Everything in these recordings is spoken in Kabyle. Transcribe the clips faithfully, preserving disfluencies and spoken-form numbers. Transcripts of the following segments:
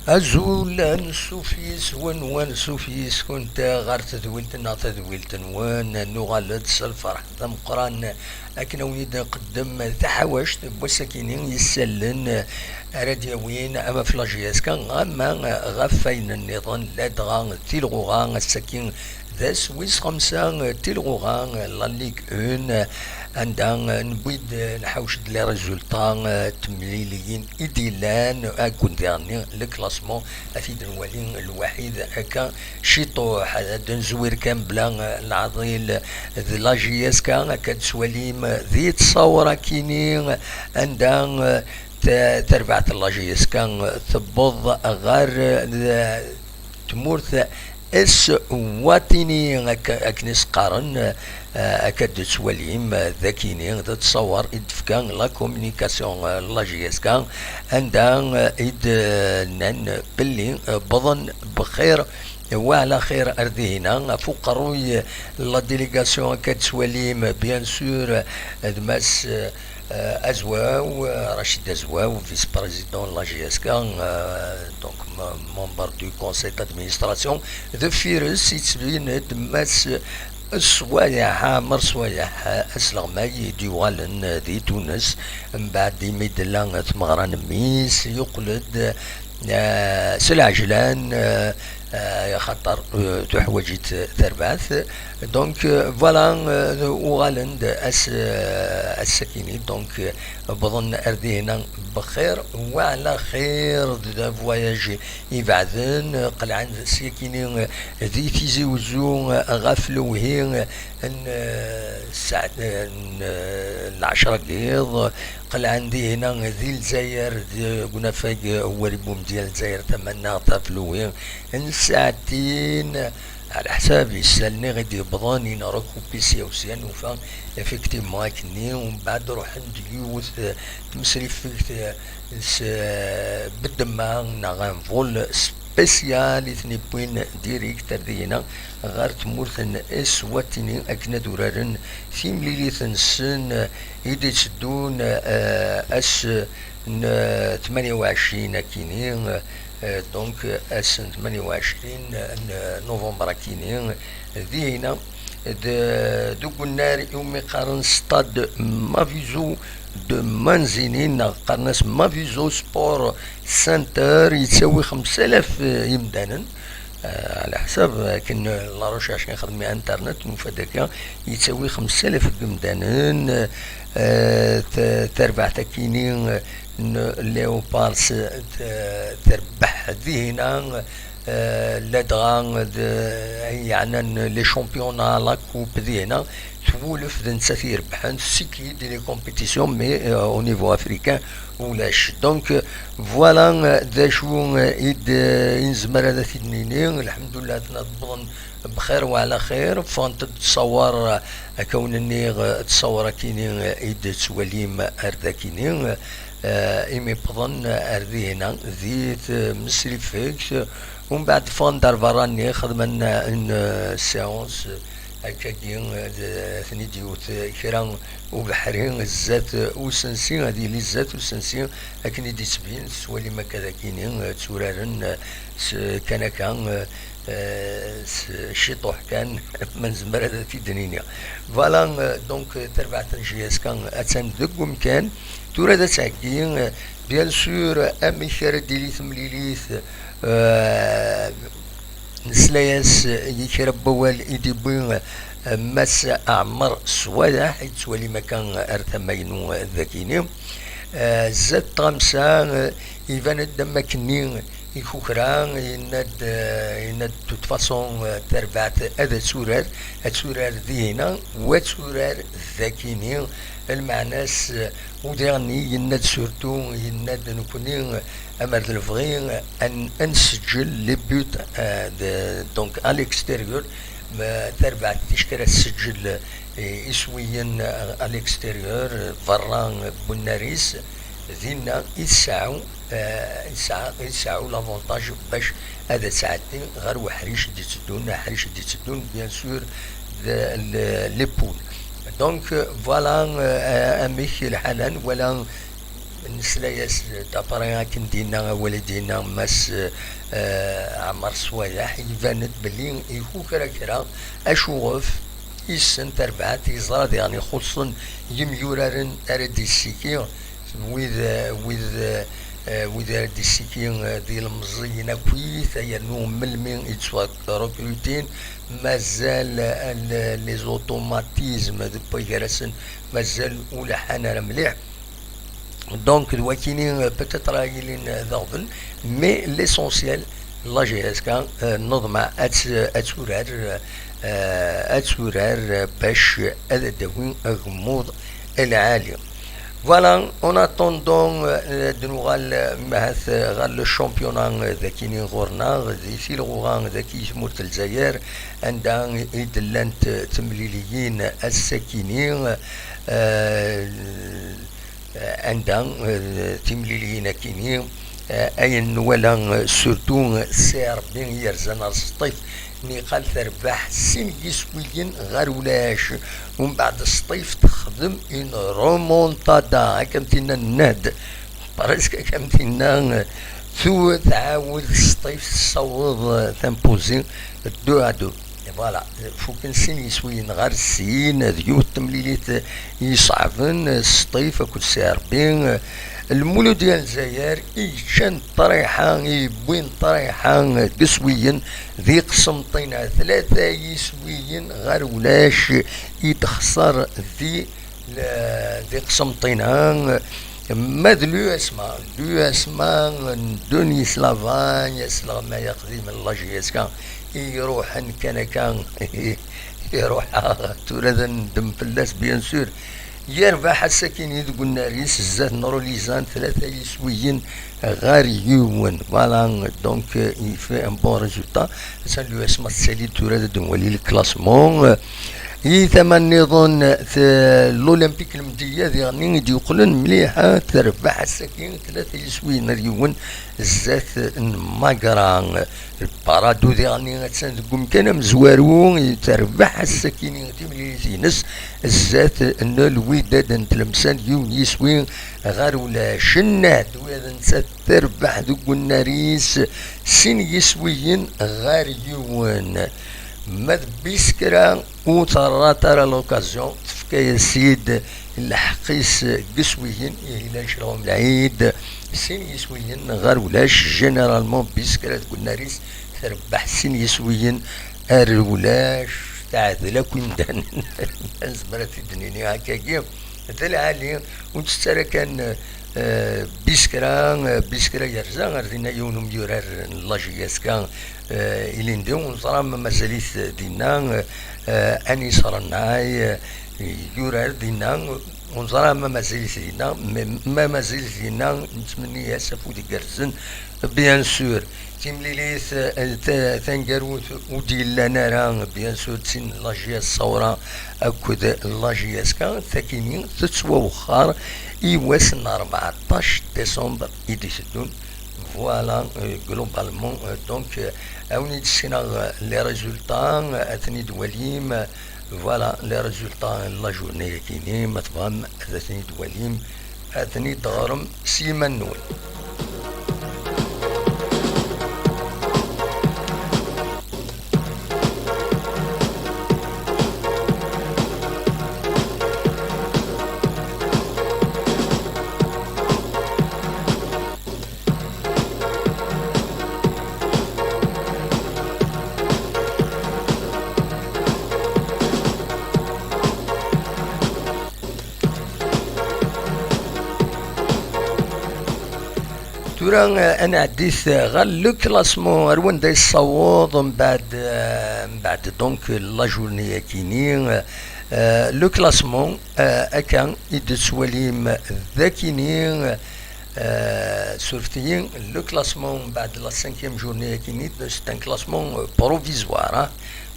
Azul ansuf yis-wen, wansuf yis-kunt ɣer tedwilt-nneɣ, tadwilt-nwen. Nuɣal-d s lferḥ d ameqqran akken a wen-id-nqeddem taḥawact n wass-akini isellen ara d-yawin ama ɣef la J S K ama ɣef wayen nniḍen, ladɣa tilɣuɣa ass-agi d ass wis xemsa n tilɣuɣa, la Ligue un, anda newwi-d, nḥawec-d les résultats n temliliyin i d-yellan akked diɣenni le classement, ad t-id-nwali lwaḥid akka ciṭuḥ. Ad d-nezwir kan bla leɛḍil d la J S K, akka d-tettwalim di ttṣawra-kini, anda ta-, tarbaɛt n la J S K tewweḍ ɣer, eh, tmurt Eswatini, ak-, akken i s-qqaren, eh, akka d-tettwalim, eh, d akini d ttṣawar i d-tefka la communication, eh, la J S K, anda, eh, i d-nnan belli, eh, wwḍen bxir wa ɛla xir ar dihina, ɣef uqerruy, eh, la délégation akka d-tettwalim, bien sûr, eh, d Mass, eh, eh, Azwaw, eh, Rachid Azwaw, vice-président de la J S K, eh, donc m-, membre du conseil d'administration, deffir-s yettbin-d Mass Ṣwayeḥ, Ɛmer Ṣwayeḥ, asleɣmay i d-yuɣalen di Tunes, mbeɛd imi d-tella tmeɣra n mmi-s, yuqel-d, eh, s lɛejlan, eh, eh, axaṭer, eh, tuḥwaǧ-it terbaɛt. Donc, euh, voilà, euh, uɣalen-d ass, euh, ass-akini, donc, euh, wwḍen ar dihina bxir wa ɛla xir, d voyage ibeɛden, euh, qelɛen syakini, euh, di Tizi Wezzu, euh, ɣef lewhi, euh, n, euh, ssaɛt, euh, n, euh, lɛecra n yiḍ, qelɛen dihina di Lezzayer, deg unafag, euh, Wari Bumedya Lezzayer tamaneɣt ɣef lewhi n ssaɛtin, Ɛla ḥsab isallen i ɣ-d-yewwḍen, une recoupée sya u sya, nufa effectivement akkenni, umbeɛd ruḥen-d yiwet, eh, tmesrifegt, eh, s, eh, bedemma neɣ un vol spécial i ten-iwwin direct ar dihina ɣer tmurt n Eswatini akken ad uraren timlilit-nsen, eh, i d-itteddun, eh, ass n, eh, tmanya u ɛecrin akkenni, eh, Eh, donc, ass n tmanya u ɛecrin n novembre akini, dihina, d-, deg unnar iwumi qqaren Stade Mavuzo de Manzini, neɣ qqaren-as Mavuzo Sport Center, yettawi xemsa alaf, eh, imdanen. Eh, ɛla ḥsab akken la recherche i nxeddem i internet, nufa-d akka, yettawi xemsa alaf n yimdanen, eh, t-, tarbaɛt akini, eh, n Léopards, eh, t-, terbeḥ dihina, eh, ladɣa d, ayen yeɛnan les championnats, la coupe dihina, twulef d nettat i irebḥen, c'est qui de les compétitions, mais, euh, au niveau africain, ulac. Donc, euh, voilà, euh, d acu, euh, i d-, euh, i nezmer ad t-id-nini. Lḥemdullah, atna wwḍen bxir wa ɛla xir, ffɣent-d ttṣawar, euh, akka wen-nniɣ, euh, ttṣawar akini, euh, i d-tettwalim ar dakini, euh, imi wwḍen ar dihina di tmesrifegt, umbeɛd ffɣen-d ar berra-nni, xedmen, euh, une, euh, séance, euh, Akkagi, eh, d-, ad ten-id-yewwet kra ubeḥri zdat usensi, ad yili zdat usensi akken i d-yettbin, tettwalim akka dagini, eh, tturaren, eh, s, kan akka, eh, eh, s ciṭuḥ kan, ma nezmer ad t-id-nini. Voilà, eh, donc, eh, tarbaɛt n J S K attan deg umkan. Tura ad tt-heggi, eh, bien sûr, amek ara d-tili temlilit, eh, Nesla-yas i kra n wawal i d-iwwi, eh, Mass Ɛmer Swalaḥ, i tettwalim akka ar tama-inu dagini. Eh, zdat tɣamsa, eh, iban-d am akkenni ikukra, yenna-d, eh, yenna-d de toute façon, eh, tarbaɛt ad turar, ad turar dihina, wa turar dagini, lmeɛna-s, eh, udiɣ-nni yenna-d surtout, yenna-d nekni, Amer d lebɣi ad, ad nseǧǧel les buts, euh, de, donc à l'extérieur, ma tarbaɛt ticki ara tesseǧǧel, eh, iswiyen, euh, à l'extérieur, euh, berra, euh, n unnar-is, dinna i tseɛɛu, euh, i tseɛɛu, i tseɛɛu l'avantage bac ad tɛeddi ɣer uḥric i d-itteddun, aḥric i d-itteddun, bien sûr, d le, les poules. Donc, euh, voilà, euh, amek lḥal-a, nwala Nesla-yas-d après akken d-yenna awal i d-yenna Mass, eh, Ɛmer Swayeḥ, iban-d belli ikukra kra, acuɣef issen tarbaɛt, yeẓra diɣen ixuṣṣen yimyuraren ara d-issiki, wid, eh, wid, eh, wid ara d-issiki, eh, d ilemẓiyen akkit, yernu melmi i ttwarekrutin, mazal, eh, les automatismes d wway gar-asen mazal ur lḥan ara mliḥ. Donc, d wakini, euh, peut-être ara yilin, euh, d aɣbel, mais l'essentiel, la J S K, euh, neḍmeɛ ad tt-, ad turar, euh, ad turar, euh, bac ad d-tawi agemmuḍ lɛali. Voilà, en attendant, euh, ad nuɣal, euh, ahat, euh, ɣer le championnat, euh, d akini ɣur-neɣ, di tilɣuɣa d aki i tmurt n Lezzayer, anda i d-llant, euh, temliliyin ass-akini, euh, anda, eh, timliliyin akini, eh, ayen nwala, eh, surtout, eh, C R B yerzan ar Sṭif, niqal terbeḥ sin yiswiyen ɣer ulac. Umbeɛd Sṭif texdem une remontada, akka am tinna nnad, presque akka am tinna, eh, tu-, tɛawed Sṭif tessaweḍ, eh, tampuzi deux à deux. Voilà, fukken sin yiswiyen ɣer sin, d yiwet temlilit iṣeɛben, Sṭif akked C R B. Lmuludya n Lezzayer i yeččan ṭṭriḥa, i yewwin ṭṭriḥa deg iswiyen d iqsemṭina, tlata yiswiyen ɣer ulac i d-texṣer di le-, di Qsenṭina, ma d l'U S M A, l'U S M A n Denis Lavagne, asleɣmay aqdim n la J S K, i iruḥen kan akka, iruḥ, tura d nndem fell-as, bien sûr. Yerbeḥ ass-akini deg unnar-is zdat n Rolizan, tlata yiswiyen ɣer yiwen. Voilà, donc, euh, il fait un bon résultat. Attan l'U S M A tettali-d tura ad nwali le classement. I tama nniḍen, t-, l'Olympique Lemdeyya diɣen i d-yuqlen mliḥ, terbeḥ ass-agi tlata yiswiyen ar yiwen zdat n Magra. Parado diɣen attan deg umkan amezwaru, terbeḥ ass-agi timlilit-ines zdat n Lwidad n Tlemsan yiwen yiswi ɣer ulac. Nnad, ula d nettat terbeḥ deg unnar-is sin yiswiyen ɣer yiwen. Ma d Biskra ur terrat ara l'occasion, tefka-yas-id lḥeqq-is deg yiswiyen, ihi la ncreɣ umlaɛid sin yiswiyen ɣer ulac. Généralement Biskra deg unnar-is terbeḥ sin yiswiyen ar ulac, teɛdel akk imdanen. Nezmer ad t-id-nini akkagi. D lɛali, ur ntett ara kan, eh, Biskra, eh, Biskra yerza ar dinna yiwen umyurar n la J S K, eh, ilindi, ur neẓra ma mazal-it dinna, eh, Anis Rennay, eh, yurar dinna, ur neẓra ma mazal-it dinna, ma, ma mazal-it dinna, nettmenni-as afud igerrzen, bien sûr. Timlilit, eh, ta-, taneggarut ur d-yellan ara, bien sûr, d tin n la J S Saura akked la J S K, takini tettwawexxer i wass n rbeɛṭac décembre i d-iteddun. Voilà, euh, globalement, euh, donc, euh, a wen-id-ssineɣ, euh, les résultats, euh, ad ten-id-twalim, euh, voilà, les résultats n la journée-agi-nni, ma tebɣam ad ten-id-twalim, ad ten-id-teɣrem s yiman-nwen. Tura, eh, ad nɛeddi ɣer le classement, ar wanda yessaweḍ mbeɛd, eh, mbeɛd donc la journée-agi-nni, eh, le classement, eh, akka i d-tettwalim dagini, eh, surfet-iyi, le classement mbeɛd la cinquième journée-agi-nni, c'est un classement, eh, provisoire, hein.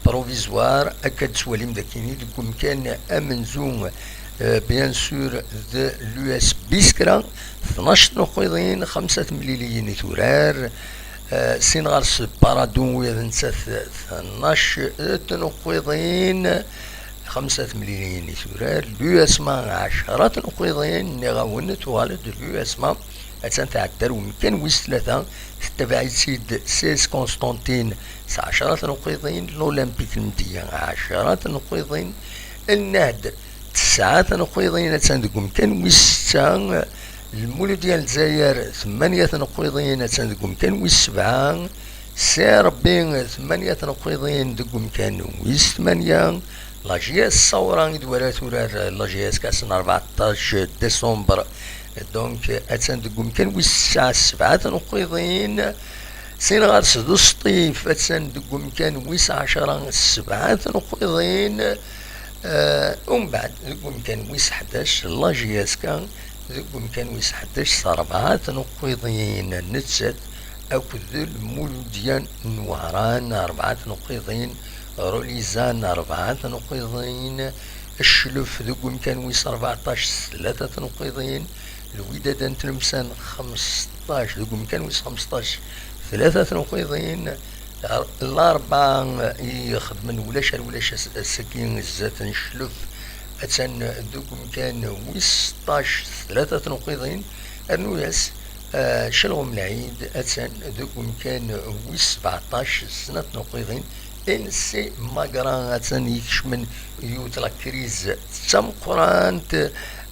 Provisoire, akka d-tettwalim dagini deg umkan amenzu, eh, bien sûr, de l'U S Biskra, tnac tnuqqiḍin, xemsa temliliyin i turar, eh, sin ɣer-s Parado, ula d nettat tnac tnuqqiḍin, Xemsa temliliyin i turar, l'U S M A ɛecra tenqiḍin, nniɣ-awen tuɣal-d l'U S M A, attan tɛedda ar umkan wis tlata, tettabaɛ-itt-id C S Constantine s ɛecra tenqiḍin, l'Olympique Mdiya ɛecra tenqiḍin, Ennad tesɛa tenqiḍin, attan deg umkan wis setta, Lmuludya n Lezzayer tmanya tenqiḍin, attan deg umkan wis sebɛa, C R B tmanya tenqiḍin deg umkan wis tmanya, la J S Ṣawra i d wara turar la J S Kasen rbeɛṭac décembre, donc attan deg umkan wis tesɛa, sebɛa tenqiḍin, sin ɣer-s d Sṭif, attan deg umkan wis ɛecra, sebɛa tenqiḍin, eh, umbeɛd deg umkan wis ḥdac la J S K, deg umkan wis ḥdac s rebɛa tenqiḍin, nettat akked Lmuludya n Wehran, rebɛa tenqiḍin, Rulizan, rebɛa tenqiḍin, Ccluf deg umkan wis rbeɛṭac s tlata tenqiḍin, Lwidada n Tlemsan xemseṭṭac deg umkan wis xemseṭṭac tlata tenqiḍin, Larebɛa i ixedmen ulac ar ulac ass-, ass-agi zdat n Ccluf, attan deg umkan wis seṭṭac s tlata tenqiḍin, rnu-yas, eh, Calɣem Lɛid, attan deg umkan wis sebɛeṭṭac s snat tenqiḍin, N C Magra, attan ikecmen yiwet la kriz d tameqqrant,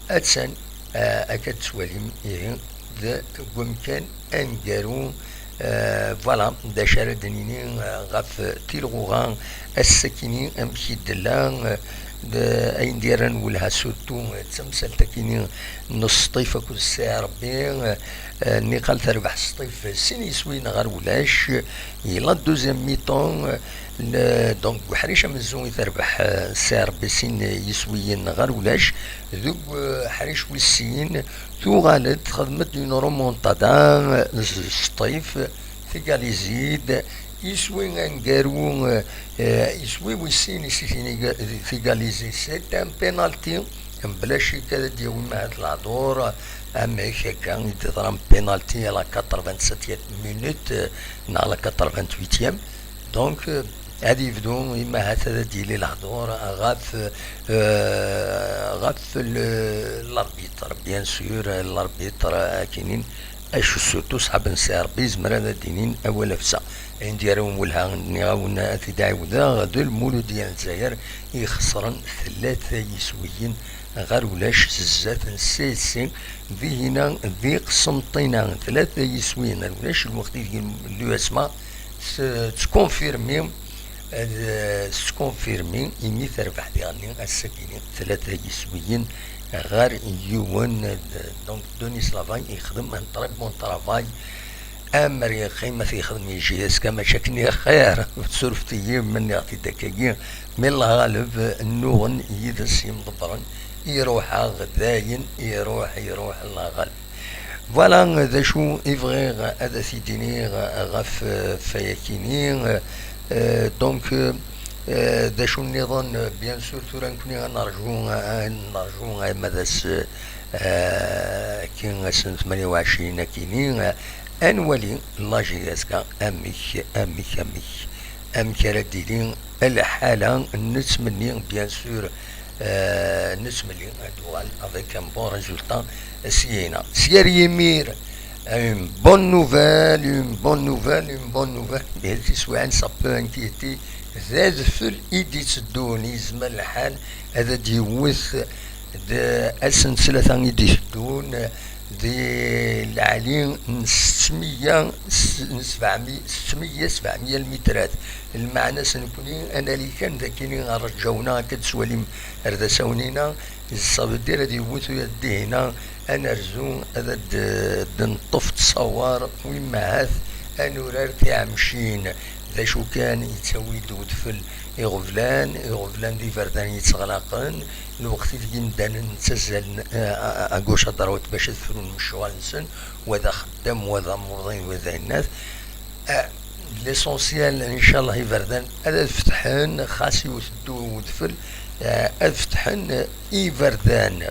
attan, eh, akka d-tettwalim, ihi deg umkan aneggaru. Eh, voilà, d acu ara d-nini, eh, ɣef tilɣuɣa ass-akini, amek i d-tella, eh, d ayen d-yerran welha, surtout, eh, d tamsalt-akini n Sṭif akked C R B, eh, eh, niqal terbeḥ Sṭif sin yiswiyen ɣer ulac, i la deuxième mi-temps, eh, le-, donc, deg uḥric amenzu i terbeḥ, eh, C R B sin yiswiyen ɣer ulac, deg, eh, uḥric wis sin, tuɣal-d, texdem-d une remontada, eh, s-, Sṭif, tigalizi-d, iswi aneggaru, eh, eh, iswi wis sin i s-itin iga-, tigalizi, c'est un penalty, mebla ccek ad d-yawi ahat lehdur, amek akka i d-yeḍra penalty à la quatre-vingt-septième minute, eh, neɣ la quatre-vingt-huitième. Donc, eh, ad yebdu, imahat ad d-yili lehdur ɣef, eh, ɣef le-, l'arbitre, bien sûr, l'arbitre, akinin, acu surtout ṣṣḥab n C R B yezmer ad d-inin awal ɣef sa. Ayen d-yerra umwelha, nniɣ-awen ad t-id-ɛiwdeɣ, d Lmuludya n Lezzayer i ixesren tlata yiswiyen ɣer ulac s zdat n C S C, dihina di Qsenṭina, tlata yiswiyen ɣer ulac, lweqt ideg l'U S M A s-, tettkonfirmi, eh, tettkonfirmi imi terbeḥ diɣenni ass-agi tlata yiswiyen ɣer yiwen, eh, donc Denis Lavay yexdem un très bon travail. Amer yeqqim ad t-yexdem i J S K, mačči akken i xir, surfet-iyi ma nniɣ-t-id akkagi, mi Allah ɣaleb nnuɣen yid-s yimḍebbren, iruḥ-aɣ dayen, iruḥ, iruḥ, Allah ɣaleb. Voilà, d acu i bɣiɣ ad t-id-iniɣ ɣef, eh, fayakini. Eh, donc, eh, d acu nniḍen, eh, bien sûr, tura nekni ad nerju, ad nerju arma d ass, eh, akken ass n tmanya u ɛecrin akini, eh, ad nwali la J S K amek, amek, amek, amek ara d-tili lḥala. Nettmenni, bien sûr, eh, nettmenni ad d-tuɣal avec un bon résultat syin. Sya ar yimir, une bonne nouvelle, une bonne nouvelle, une bonne nouvelle. Mais tiswiɛin, ça peut inquiéter. D adfel i d-itteddun, yezmer lḥal ad d-yewwet d ass n ttlata i d-iteddun, di lɛali n settmeyya, s-, n sebɛemeyya, settmeyya, sebɛemeyya lmitrat. Lmeɛna-s nekni ad nali kan d akini rǧawna akka d-twalim ar d asawen-ina, ça veut dire ad yewwet dihina, ad nerzu, ad d-, d-neṭṭef ttṣawar, wimma ahat ad nurar tiɛemcin. D acu kan, yettawi-d udfel iɣeblan, iɣeblan d iberdan yetteɣlaqen, lweqt ideg imdanen ttazzalen, eh, à, à gauche, à droite, bac ad frun lecɣal-nsen, wa d axeddam, wa d amuḍin, wa d ayennat. Eh, l'essentiel, ncallah, iberdan ad, ad fetḥen, xas iwet-d udfel, eh, ad fetḥen iberdan.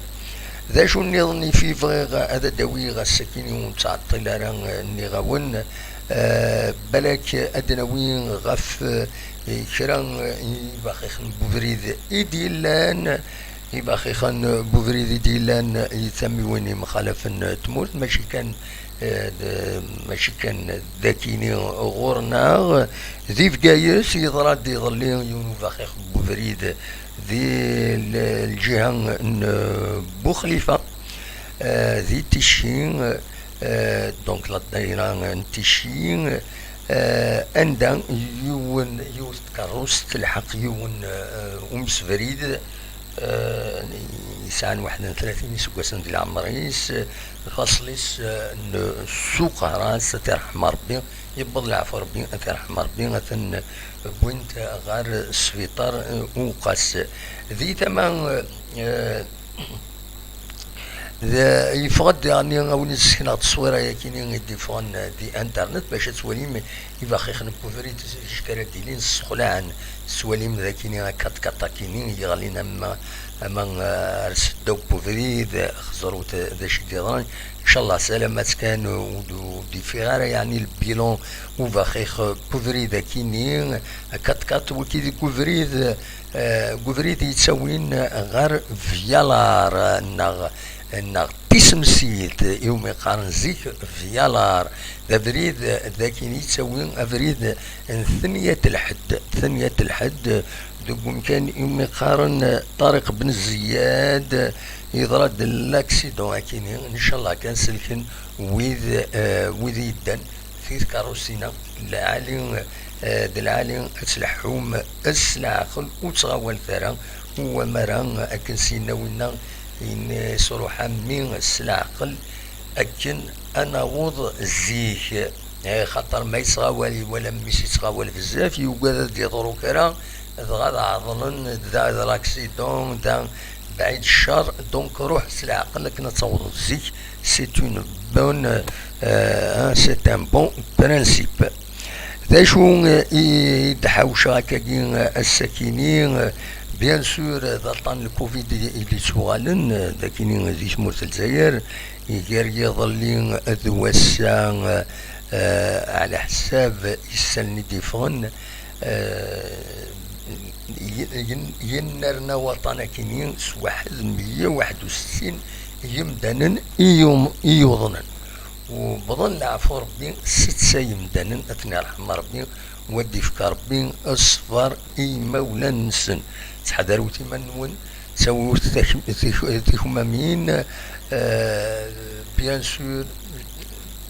D acu nniḍen i fi bɣiɣ ad d-awiɣ ass-akini, ur nettɛeṭṭil ara, eh, nniɣ-awen, Eh, balak ad d-nawi ɣef, eh, kra n yibaxixen n ubrid i d-yellan, ibaxixen n ubrid i d-yellan i tamiwin imxalafen n tmurt, mačči kan, eh, d-, mačči kan d akini ɣur-neɣ. Di Bgayes, yeḍra-d iḍelli yiwen ubaxix n ubrid di l-, lǧiha n Buxlifa, eh, di Ticci, eh, donc la daïra n Ticci, eh, anda yiwen, yiwet tkeṛṛust telḥeq yiwen, eh, umsebrid, eh, yesɛan waḥed n tlatin iseggasen di leɛmer-is, laṣel-is, eh, n Suqras, ad t-irḥem Ṛebbi, yewweḍ leɛfu Ṛebbi, ad t-irḥem Ṛebbi, atan wwin-t ɣer sbiṭar, eh, Uqas. Di tama, eh, d-, yeffeɣ-d daɣen, a wen-d-ssekneɣ tteswira-yakini i d-yeffɣen di internet, bac ad twalim ibaxixen n ubrid, zik ara d-ilin ssexlaɛen, tettwalim d akini, akka d kaṭakini yeɣlin ama, ama, eh, ar seddaw n ubrid, xeẓrut d acu i d-yeḍran. Ncallah, salamat kan, ur d-, ur d-yeffiɣ ara, yeɛni, lbilun ubaxix n ubrid akini, kaṭ kaṭ, wiki deg ubrid, eh, deg ubrid yettawin ɣer Vyalar, neɣ, neɣ Tisemsit, iwumi qqaren zik Vyalar. D abrid d akin yettawi abrid n Tnyat Lḥedd, Tnyat Lḥedd, deg umkan iwumi qqaren Ṭariq Ben Ziyad, yeḍra-d laksidan akini, ncallah kan selken wid, eh, wid yeddan fi tkeṛṛusin-a, lɛali, eh, d lɛali ad tleḥḥum s leɛqel, ur ttɣawalet ara, u amara akken s-yenna winna, yenna-yas ruḥ a mmi s leɛqel akken ad naweḍ zik. Eh, xaṭer ma yettɣawal, iwala mmi-s yettɣawal bezzaf, yugad ad d-yeḍru kra, dɣa ad ɛeḍlen, da d laksidan, da bɛid ccer, donc ruḥ s leɛqel akken ad tawḍeḍ zik, c'est une bonne, euh, hein, c'est un bon principe. D acu, euh, i d-ḥawceɣ akkagi, euh, ass-akini, euh, bien sûr, euh, d aṭṭan n covid i, i d-ittuɣalen, euh, d akini di tmurt n Lezzayer, gar yiḍelli d wass-a, euh, euh, ɛla ḥsab isallen i d-yeffɣen, euh, y-, y-, yennerna waṭṭan akini s waḥed meyya waḥed u settin yimdanen i yum-, i yuḍnen. Wwḍen leɛfu Ṛebbi setta yimdanen, ad ten-irḥem Ṛebbi, u ad d-ifk Ṛebbi ṣṣber i yimawlan-nsen. Ttḥadarut iman-nwen, ttawit tak-, tik-, tikmamin, euh, bien sûr,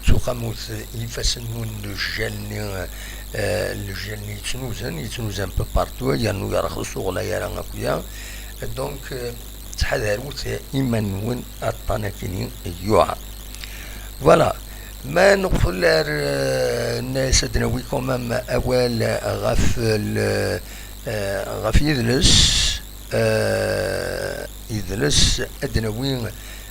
tuqamut ifassen-nwen, lejjal-nni, euh, lejjal-nni yettnuzen, yettnuzen un peu partout, yernu yerxes, ur ɣlay ara akk-ya. Donc, euh, ttḥadarut iman-nwen, aṭṭan akini yuɛer. Voilà. Ma neqfel ar, euh, nnas ad d-nawi quand même awal ɣef le, euh, ɣef yidles, euh, idles, ad d-nawi,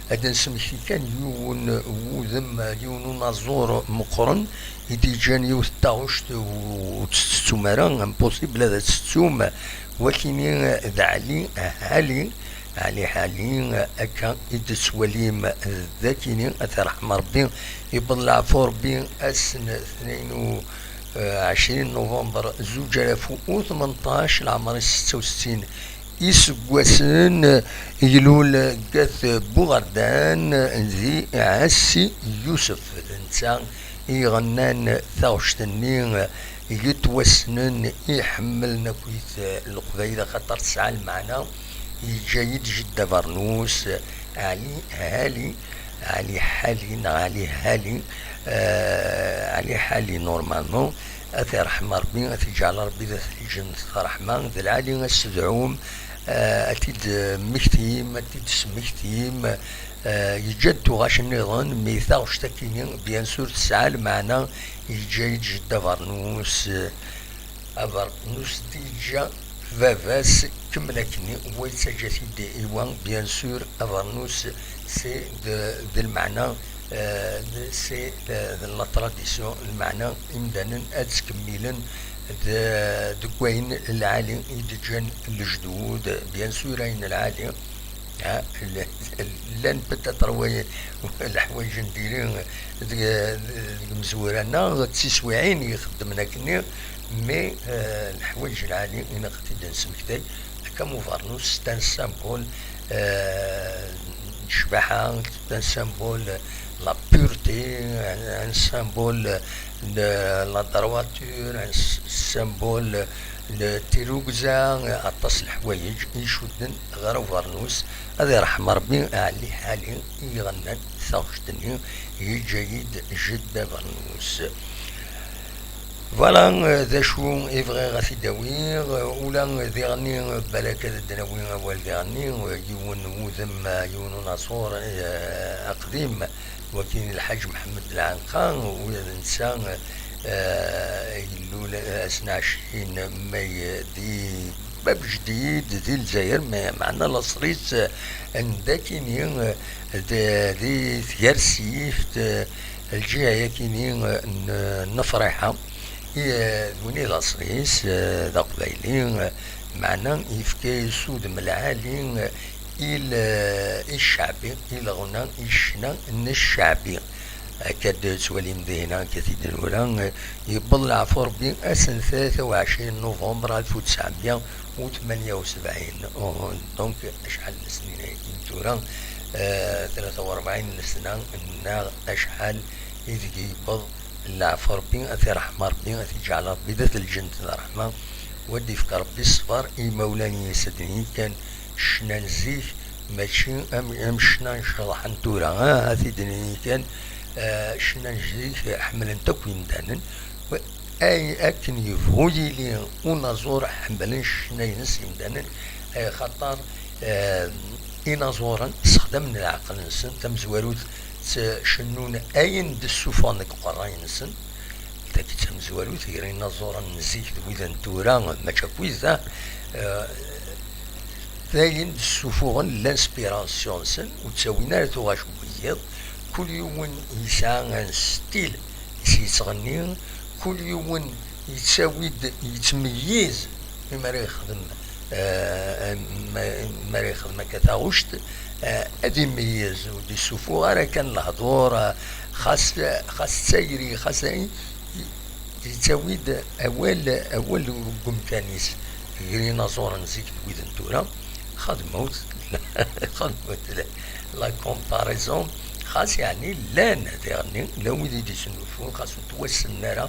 ad d-nesmekti kan yiwen wudem, yiwen unaẓur meqqren i d-yeǧǧan yiwet n taɣect ur tt-tettum ara, impossible ad tt-tettum, wakini d Ɛli Ḥali. Ɛli Ḥali, akka i d-tettwalim d akini, ad t-irḥem Ṛebbi, yewweḍ leɛfu Ṛebbi ass n tnayen u ɛecrin november zuǧ alaf u tmenṭac, leɛmer-is setta u settin iseggasen, ilul deg At Buɣerdan di Ɛassi Yusef, d netta i iɣennan taɣect-nni yettwassnen, iḥemmlen akkit Leqbayel, axaṭer tesɛa lmeɛna, yeǧǧa-yi-d jeddi abernus, Ɛli Ḥali, Ɛli Ḥali neɣ Ɛli Ḥali, euh, Ɛli Ḥali, normalement, ad t-irḥem Ṛebbi, ad t-iǧɛel Ṛebbi d at lǧennet ṛṛeḥma, d lɛali ad s-tedɛum, euh, ad t-id-temmektim, ad t-id-tesmektim, euh, yeǧǧa-d tuɣac nniḍen, mi taɣect akini, bien sûr, tesɛa lmeɛna, yeǧǧa-yi-d jeddi abernus, euh, abernus d-yeǧǧa baba-s, kemmel akkenni, wa yettaǧǧa-t-id i wa, bien sûr, abernus, c'est de, d lmeɛna, euh, c'est de, de la tradition, lmeɛna imdanen ad ttkemmilen d, deg wayen lɛali i d-ǧǧan lejdud, bien sûr, ayen lɛali, Ah, llan peut-être leḥwayeǧ n diri deg imezwura-nneɣ d tiswiɛin i ixeddmen akkenni, mais leḥwayeǧ lɛali i neɣ ad t-id-nesmektay, akka am ubernus, c'est un symbole n ccbaḥa, c'est un symbole la pureté, un symbole de la droiture, un symbole n tirrugza, aṭas n leḥwayeǧ i icudden ɣer ubernus. Ad iṛḥem Ṛebbi Ɛli Ḥali i iɣennan taɣect-nni, yeǧǧa-yi-d jedda Bernus. Voilà, d acu i bɣiɣ ad t-id-awiɣ, ula diɣenni balak ad d-nawi awal diɣenni, yiwen n wudem, yiwen unaṣur aqdim, wakin Lḥaǧ Mḥemmed Lɛenqa, ula d netta ilul ass n ɛecrin mai di Bab Jdid di Lezzayer, meɛna laṣel-is n dakini, di Tgersift, lǧiha-yakini n Nefriḥa. D win i d laṣel-is, d aqbayli, meɛna yefka-yas udem lɛali i ccɛbi, i leɣna, i ccna n ccɛbi. Akka d-tettwalim dihin, akka t-id-nura, yewweḍ leɛfu Rebbi ass n tlata u ɛecrin november alef u tesɛemya u tmanya u sebɛin. Donc, acḥal n snin-agi tura? Tlata u rebɛin n sna, neɣ acḥal ideg yewweḍ leɛfu Rebbi, ad t-iṛḥem Rebbi, ad t-iǧɛel Rebbi d at lǧent d ṛṛeḥma, u ad d-ifk Rebbi ṣṣber i imawlan-is, ad d-nini kan ccna n zik, mačči am, am ccna n ccḍeḥ n tura, ah, ad t-id-nini kan, ah, ccna n zik ḥemmlen-t akk yimdanen, ay, akken yebɣu yili unaẓur ḥemmlen ccna-ines yimdanen, ay xaṭer, ah, inaẓuren ssexdamen leɛqel-nsen, tamezwarut ttcennun ayen d-ssufuɣen deg uqerray-nsen. Tagi d tamezwarut gar inaẓuren n zik d wid n tura, mačči akk wid da, eh, d ayen d-ssufuɣen l'inspiration-nsen, ur ttawin ara tuɣac n wiyiḍ. Kul yiwen yesɛa un style i s-yettɣenni, kul yiwen yettawi-d, yettmeyyiz mi ara yexdem, eh, ma, mi ara yexdem akka taɣect, eh, ad imeyyez, ur d-issufuɣ ara kan lehdur, eh, xas, xas d tayri, xas ayen, yettawi-d awal, awal deg umkan-is. Gar inaẓuren zik d wid n tura, xedmut, xedmut la, la comparaison, xas yeɛni llan diɣenni, llan wid i d-isnulfun, xas ur ttwassnen ara,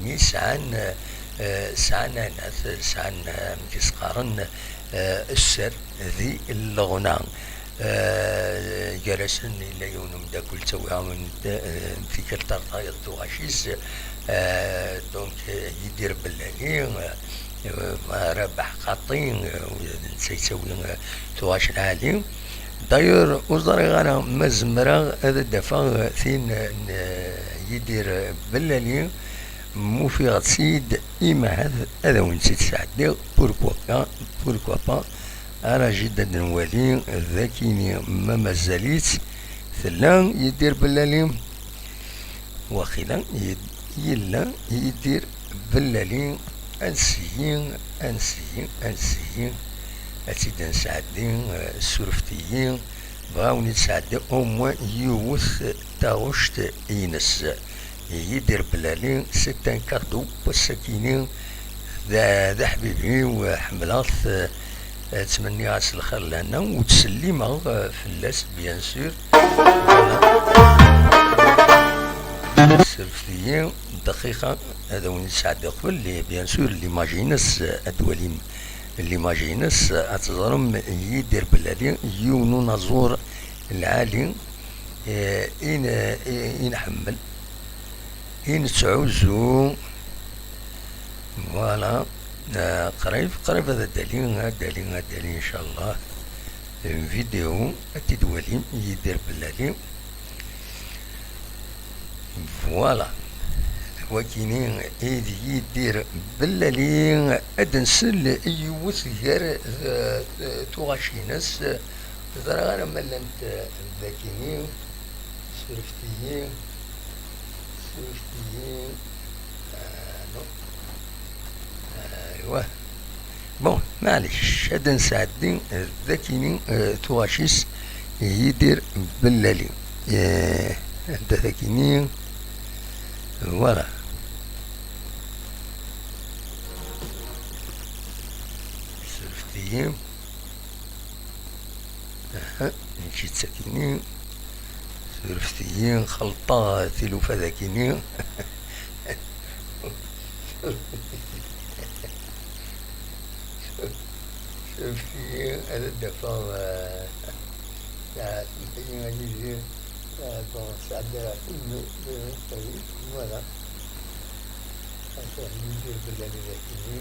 mi sɛan, eh, sɛan anat, sɛan, eh, amek i s-qqaren, eh, sser di leɣna. Eh, gar-asen yella yiwen umeddakel ttawiɣ-awen-d, eh, tikkelt ar tayeḍ tuɣac-is, eh, donc, eh, Yidir Bellali, eh, Rabaḥ Xaṭi, eh, ula d netta yettawi, eh, tuɣac lɛali. D'ailleurs, ur ẓriɣ ara ma zemreɣ ad d-afeɣ tin n, eh, Yidir Bellali, ma ufiɣ-tt-id, imahat ad awen-tt-id-sɛeddiɣ, pourquoi pas, pourquoi pas, ara jid ad nwali d akini ma mazal-itt tella Yidir Bellali. Waqila yella Yidir Bellali, ansi-yi, ansi-yi, ansi-yi, ad tt-id-nesɛeddi, eh, surfet-iyi, bɣa wen-id-sɛeddi au moins yiwet taɣect-ines. Yidir Bellali, c'est un cadeau n wass-akini, d, d aḥbib-iw, ḥemmleɣ-t, eh, ttmenniɣ-as lxir lehna, u ttsellimeɣ, eh, fell-as, bien sûr. Voilà. Surfet-iyi dqiqa, ad awen-d-sɛeddiɣ qbel, bien sûr, l'image-ines, eh, ad twalim l'image-ines, eh, ad teẓrem Yidir Bellali, yiwen unaẓur lɛali, eh, i n-, eh, i nḥemmel, i nettɛuzzu. Voilà. Eh, qrib, qrib ad d-tali, ad d-tali, ad d-tali, incallah, une vidéo, ad t-id-twalim, Yidir Bellali. Voilà. Wakini i d Yidir Bellali, ad nsel i yiwet gar, eh, tuɣac-ines. Ẓriɣ ara ma llant, eh, dagini. Surfet-iyi. Surfet-iyi. Ah, non. Ah, aywa. Bon. Maɛlic, ad d-nesɛeddi, eh, d akini, eh, tuɣac-is Yidir Bellali. Eh, anda d akini? Voilà. Surfet-iyi. Aha, mačči d takini. Surfet-iyi, xelṭeɣ tilufa d akini. Surfet-iyi, ad d-afeɣ, eh, ah, surfet-iyi, a Yidir. Ah, bon, sɛeddayeɣ-t-id, mais, mais, mais, voilà. Ata Yidir Bellali d akini.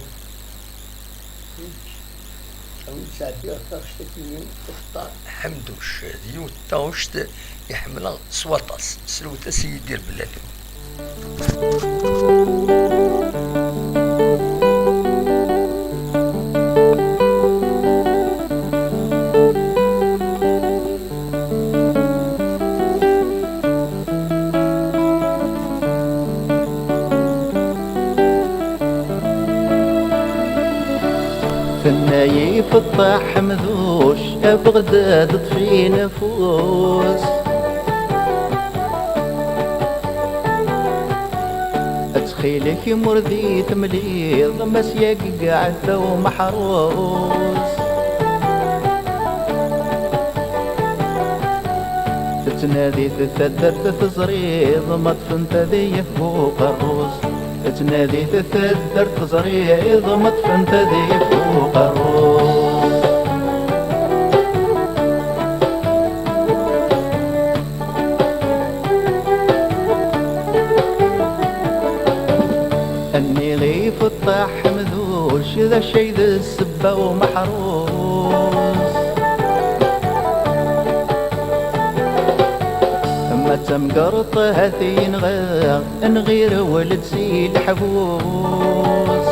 Awi-d sɛeddayeɣ taɣect akini, textar Ḥemduc. D yiwet taɣect i ḥemmleɣ s waṭas. Srewt-as i Yidir Bellali. Tenna-yi Feṭṭa Ḥemduc, a Beɣdad ṭṭef-in afus. Ttxil-k, imur di temliḍ, Mass Yagi Ɛetta Umeḥrus. Tettnadi-t taddart teẓriḍ, ma ṭṭfen-t ad yaf bu uqerru-s. Tettnadi-t taddart teẓriḍ, ma ṭṭfen-t ad yaf bu uqerru-s. Nniɣ i Feṭṭa Ḥemduc, d acu ay d ssebba umeḥrus? Ma d tamgerḍt, ha-t-i yenɣa, nɣir weled si leḥbus.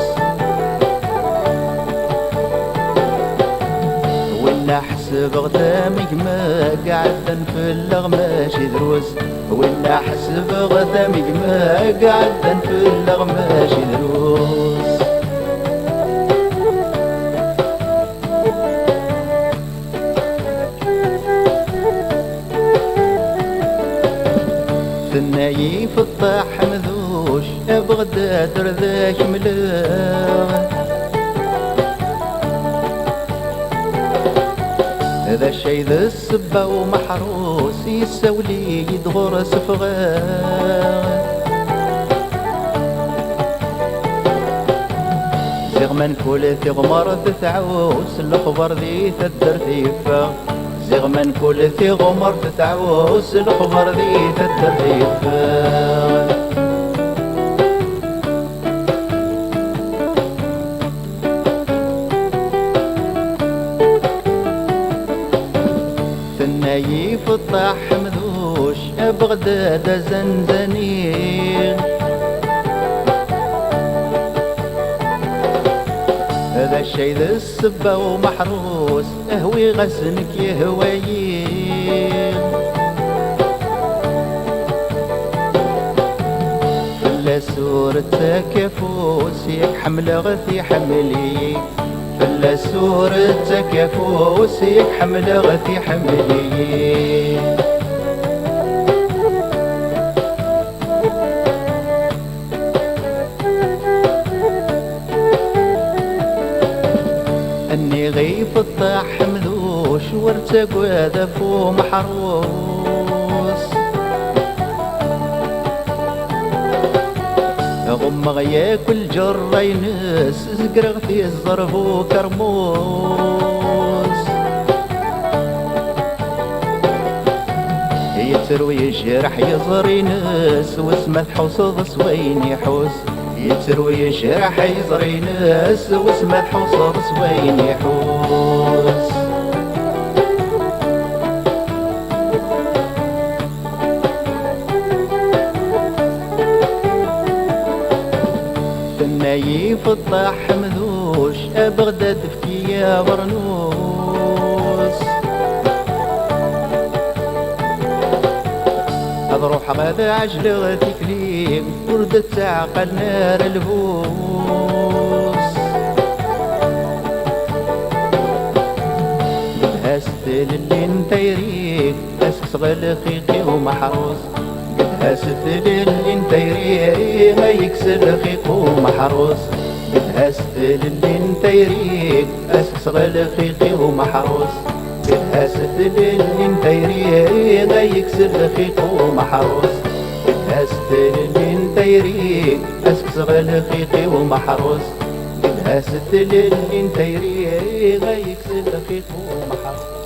Winna ḥesbeɣ-t am gma, iɛeddan fell-aɣ mačči drus. Winna ḥesbeɣ-t am gma, iɛeddan fell-aɣ mačči drus. Tenna-yi Feṭṭa Ḥemduc, a Beɣdad ar d ak-mleɣ. D acu ay d ssebba umeḥrus, yessawel-iyi-d ɣur-s ffɣeɣ. Ziɣ ma nkul tiɣmert tɛus, lexbar di taddart yeffeɣ. Ziɣ ma nkul tiɣmert tɛus, lexbar di taddart yeffeɣ. Tenna-yi Feṭṭa Ḥemduc, a Beɣdad azanzani. D acu ay d ssebba umeḥrus, hwiɣ-as nekk yehwa-yi. Fell-as ur ttak afus, yak ḥemmleɣ-t iḥemmel-iyi. Fell-as ur ttak afus, yak ḥemmleɣ-t iḥemmel-iyi. Nniɣ i Feṭṭa Ḥemduc, ur ttagad ɣef umeḥrus. Ɣummeɣ yakk lǧerra-ines, zegreɣ tiẓer bu ukermus. Yettru yejreḥ yiẓri-ines, wis ma tḥusseḍ s wayen iḥuss. Yettru yejreḥ yiẓri-ines, wis ma tḥusseḍ s wayen iḥuss. Tenna-yi Feṭṭa Ḥemduc, a Beɣdad efk-iyi abernus. Ad ruḥeɣ ad ɛejleɣ tikli, ur d-ttaɛqalen ara lbus. Tlelli n tayri, ad s-kkseɣ lxiq i umeḥrus. Gedha-s tlelli n tayri, ad yekkes lxiq umeḥrus. Gedha-s tlelli n tayri, ad s-kkseɣ lxiq i umeḥrus. Gedha-s tlelli n tayri, ad yekkes lxiq umeḥrus. Gedha-s tlelli n tayri, ad s-kkseɣ lxiq i umeḥrus. Gedha-s tlelli n tayri, ad yekkes lxiq umeḥrus.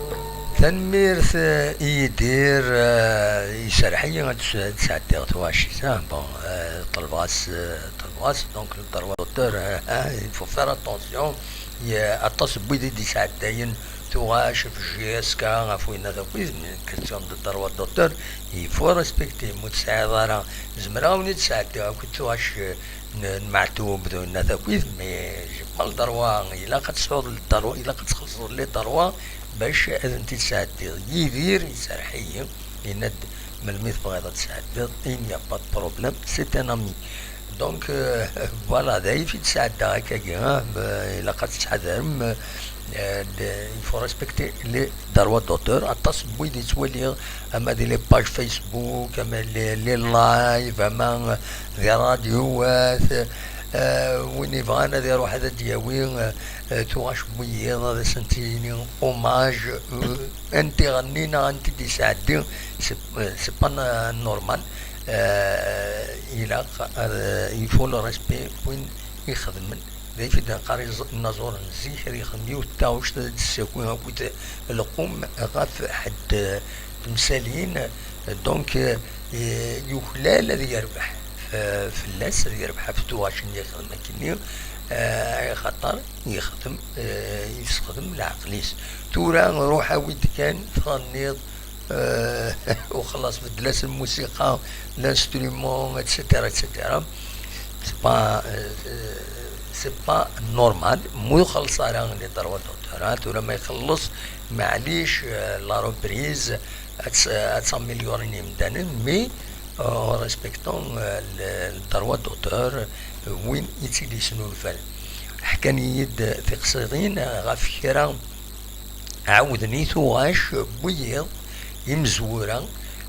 Tanemmirt, eh, i Yidir, eh, iserreḥ-iyi ad s-, ad sɛeddiɣ tuɣac-is, ah, bon, eh, ṭelbeɣ-as, eh, ṭelbeɣ-as, donc, le droit d'auteur, eh, eh, il faut faire attention, i, eh, aṭas n wid i d-isɛeddayen tuɣac ɣef J S K, ɣef winna akk, mais question de droit d'auteur, il faut respecter, ma ur tesɛiḍ ara, zemreɣ ad wen-id-sɛeddiɣ akk tuɣac, eh, n, n Meɛtub d winna akk, mais j'ai pas le droit, ilaq ad tesɛuḍ le droit, ilaq ad txellṣeḍ les droits, bac ad tent-id-sɛeddiḍ. Yidir iserreḥ-iyi, yenna-d, "Melmi tebɣiḍ ad tesɛeddiḍ, il n'y a pas de problème, c'est un ami." Donc, euh, voilà, d ayen i d-sɛeddaɣ akkagi, hein, euh, ilaq ad tettḥadarem, euh, de, il faut respecter les droits d'auteur. Aṭas n wid i ttwaliɣ, ama di les pages Facebook, ama les, les lives, ama, euh, di rradyuwat, euh, win ibɣan ad iruḥ ad d-yawi, euh, euh, tuɣac n wiyiḍ, ad asent-yini hommage, euh, anta iɣenni neɣ anta i d-isɛeddi, c'est, euh, c'est pas na-, normal. Euh, ilaq, euh, il faut le respect n win ixedmen. D ayen i d-neqqar iẓ-, inaẓuren n zik, ad yexdem yiwet n taɣect, ad d-tessaki akked lqum ɣef ḥedd, euh, temsalin. Donc, euh, yuklal ad yerbeḥ, euh, fell-as, ad yerbeḥ ɣef tuɣac-nni yexdem akkenni, euh, axaṭer yexdem, euh, yessexdem leɛqel-is. Tura ruḥ awi-d kan, tɣenniḍ, euh, u xellaṣ, beddel-as lmusiqa, l'instrument, et cetera, et cetera. C'est pas, euh, c'est pas normal. Ma ur ixelleṣ ara les droits d'auteur, tura ma ixelleṣ, maɛlic, euh, la reprise, ad s-, ad s'améliorer imdanen, mais, euh, en respectant, euh, le, le droit d'auteur, euh, win i tt-id-yesnulfan. Ḥkan-iyi-d tiqsiḍin ɣef kra ɛawden i tuɣac n wiyiḍ imezwura,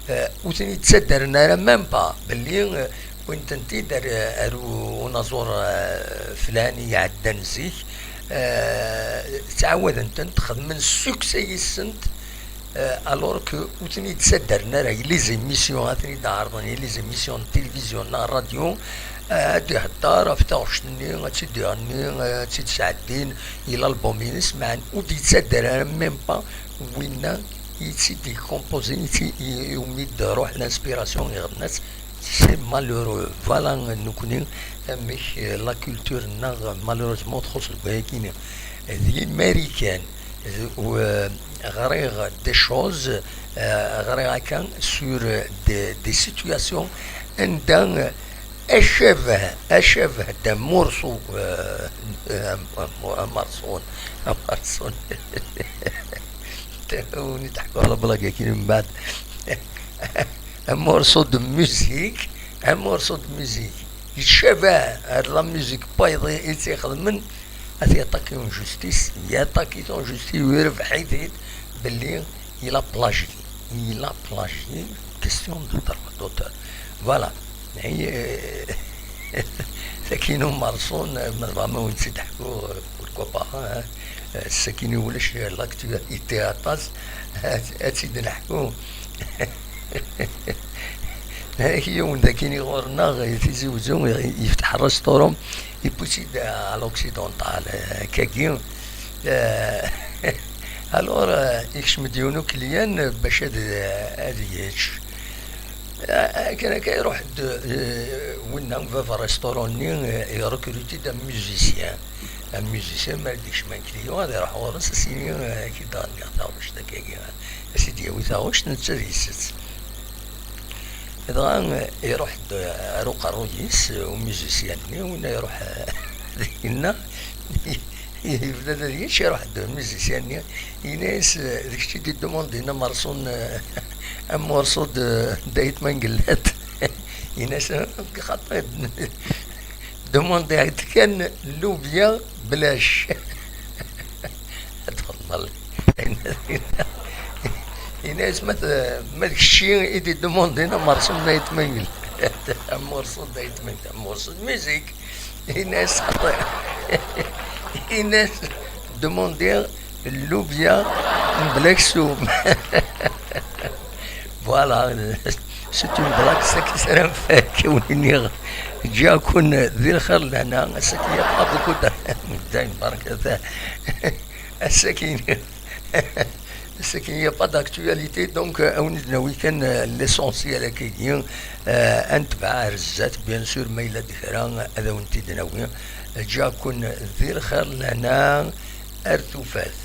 euh, ur ten-id-ttaddaren ara même pas, belli, euh, wwin-tent-id ar, ar u-, unaẓur, euh, flan i iɛeddan zik, euh, ttɛawaden-tent, xedmen succès yis-sent, euh, alors que ur ten-id-ttaddaren ara. I les émissions, ad ten-id-ɛerḍen, i les émissions de télévision neɣ radio, euh, ad d-ihedder ɣef taɣect-nni, ad tt-id-iɣenni, ad tt-id-sɛeddin i l'album-ines, meɛna ur d-yettaddar ara même pas winna i tt-id-ikompozi, i tt-i-, i, i umi d-ruḥ l'inspiration iɣenna-tt. C'est malheureux. Voilà, nekkni amek, euh, la culture-nneɣ, malheureusement, txuṣṣ deg wayagi-nni. D imarikan, d, u-, euh, ɣriɣ des choses, euh, ɣriɣ akka sur, euh, des, des situations anda, euh, acabeh, acabeh d'un morceau, euh, euh, un, un, un morceau, un morceau. Win i d-ḥkuɣ la blague-agi mbeɛd. Un morceau de musique, un morceau de musique. Yettcabah ar la musique n wayeḍ i tt-ixedmen, ad t-yaṭaki en justice, yaṭaki-t en justice, u yerbeḥ-it-id belli il a plagié. Il a plagié, question de droit d'auteur. Voilà. Mais, euh, sakkin umerṣun, ma tebɣam ad wen-tt-id-ḥkuɣ, euh, pourquoi pas, hein. Euh, sakkin ulac l'actualité aṭas, ad, ad tt-id-neḥku. Yiwen dagi ɣur-neɣ, Tizi Wezzu, yefteḥ restaurant, yewwi-tt-id à l'occidental, euh, akkagi. Euh, alors, euh, yekcem-d yiwen ukliyan bac ad, ad yečč. Akken akka iruḥ-d, eh, winna, baba restaurant-nni, eh, irekruti-d am musicien. Am musicien, mi ara d-ikcem un client, ad iruḥ ɣur-s, ad s-yini, eh, ad k-id-ɣenniɣ taɣect akkagi. Ad s-id-yawi taɣect, netta ad yessett. Dɣa, eh, iruḥ-d, eh, ar uqerruy-is, eh, umusicien-nni, winna iruḥ, eh, dinna. Yebda-d ad yečč, iruḥ-d umusicien-nni, yenna-yas, "D kečč i d-idumandin amerṣu n, un morceau de Dayt Mangellat." Yenna-yas, "Xaṭi, dumandiɣ-d kan lubya belac." Ad txedmeḍ. Ini-as ma d, ma d kečči i d-idemandin amorṣu n Ayt Mengellat. Amorṣu n Ayt Mengellat, amorṣu n musique. Ini-as xaṭi. Ini-as demandi llubya mebla aksum. Voilà, c'est une blague, c'est que c'est un fake. Ǧǧiɣ-ken di lxir lehna, ass-agi il y a pas beaucoup de, dayen barka, ass-agi, ass-agi il y a pas d'actualité, donc, euh, ad wen-id-nawi kan, euh, l'essentiel akkagi, euh, ad netbeɛ ar zdat, bien sûr, ma yella-d kra, ad wen-t-id-nawi. Ǧǧiɣ-ken di lxir lehna, ar tufat.